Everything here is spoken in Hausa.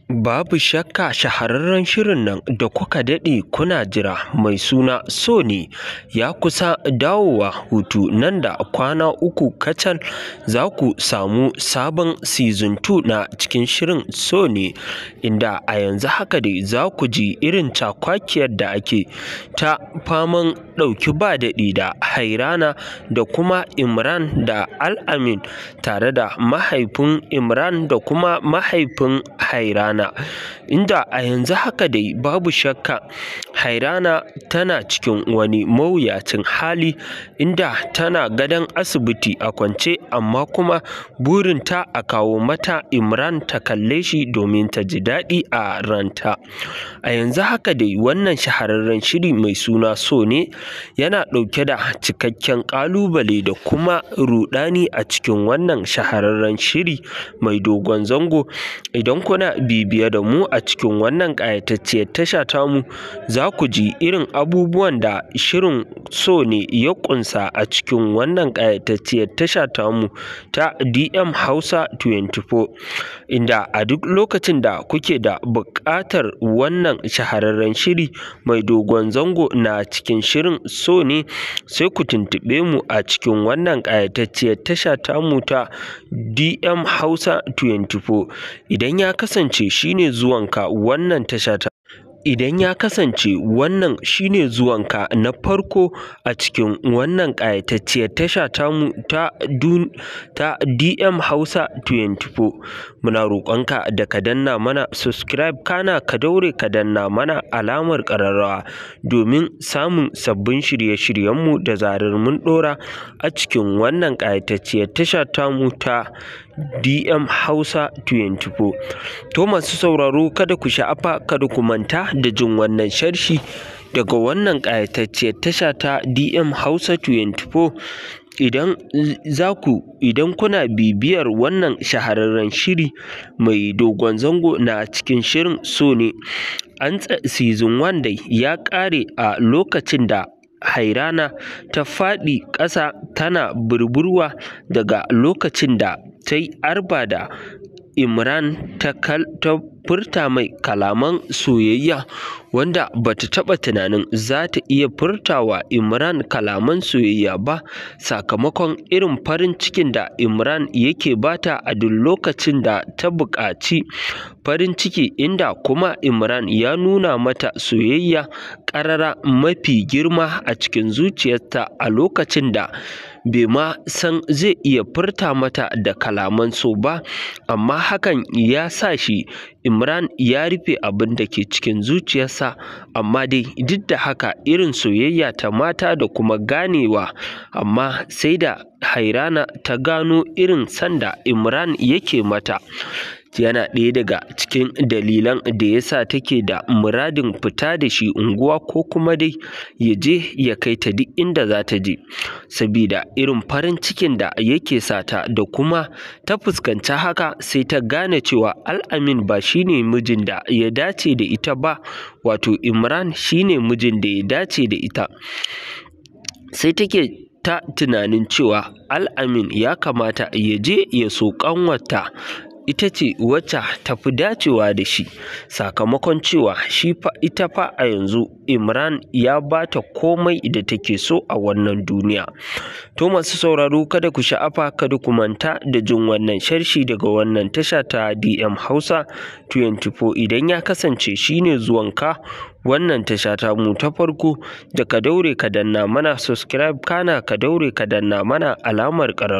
Babu shakka shahararren shirin nan da kuka daɗe kuna jira mai suna So ne ya kusa dawowa hutu nan da kwana uku kacal. Za ku samu sabon season 2 na cikin shirin So ne, inda a yanzu haka dai za ku ji irin cakwakiyar da ake ta faman ɗauki ba daɗi da Hairana da kuma Imran da Al'amin, tare da mahaifin Imran da kuma mahaifin Hairana, inda a yanzu haka dai babu shakka Hairana tana cikin wani mawuyacin hali, inda tana gadon asibiti a kwance, amma kuma burinta a kawo mata Imran ta kalle shi domin ta ji daɗi a ranta. A yanzu haka dai wannan shahararren shiri mai suna So ne yana ɗauke da cikakken ƙalubale da kuma ruɗani a cikin wannan shahararren shiri mai dogon zango. Idan kuna bibiye da mu a cikin wannan ƙayatacciyar tasha tamu, za ku ji irin abubuwan da shirin So ne ya ƙunsa a cikin wannan ƙayatacciyar tasha tamu ta DM Hausa 24, inda a duk lokacin da kuke da buƙatar wannan shahararren shiri mai dogon zango na cikin shirin So ne, sai ku tuntuɓe mu a cikin wannan ƙayatacciyar tasha tamu ta DM Hausa 24. Idan ya kasance shine zuwanka wannan tasha ta Idan ya kasance wannan shine zuwanka na farko a cikin wannan ƙayatacciyar tasha tamu ta DM Hausa 24, muna roƙonka da ka danna mana subscribe, kana ka daure ka danna mana alamar ƙararrawa domin samun sabbin shirye-shiryenmu da zarar mun ɗora a cikin wannan ƙayatacciyar tasha tamu ta DM Hausa 24. To masu sauraro, kada ku sha'afa, kada ku manta da jin wannan sharhi daga wannan ƙayatacciyar tasha ta DM Hausa 24. Idan za ku idan kuna bibiyar wannan shahararren shiri mai dogon zango na cikin shirin So ne, an season 1 dai ya ƙare a lokacin da Hairana ta faɗi ƙasa tana burburwa daga lokacin da ta yi arba da Imran, ta furta mai kalaman soyayya wanda bata taɓa tunanin za ta iya furtawa Imran kalaman soyayya ba, sakamakon irin farin cikin da Imran yake bata a duk lokacin da ta buƙaci farin ciki, inda kuma Imran ya nuna mata soyayya ƙarara mafi girma a cikin zuciyarta a lokacin da bai ma san zai iya furta mata da kalaman so ba, amma hakan ya sa shi Imran ya rufe abin da ke cikin zuciyarsa. Amma dai duk da haka, irin soyayya ta mata da kuma ganewa, amma sai da Hairana ta gano irin son da Imran yake mata yana ɗaya daga cikin dalilan da ya sa take da muradin fita da shi unguwa, ko kuma dai ya je ya kai ta duk inda za ta je, sabida irin farin cikin da yake sa ta. Da kuma ta fuskanci haka, sai ta gane cewa Al'amin ba shine mijin da ya dace da ita ba, wato Imran shine mijin da ya dace da ita. Sai take ta tunanin cewa Al'amin ya kamata ya je ya so ƙanwarta, ita ce wacce ta fi dacewa da shi, sakamakon cewa shi fa ita fa a yanzu Imran ya bata komai da take so a wannan duniya. To masu sauraro, kada ku sha'afa, kada ku manta da jin wannan sharshi daga wannan tasha ta DM Hausa 24. Idan ya kasance shine zuwanka wannan tasha tamu ta farko, da ka daure ka danna mana subscribe, kana ka daure ka danna mana alamar ƙararrawa.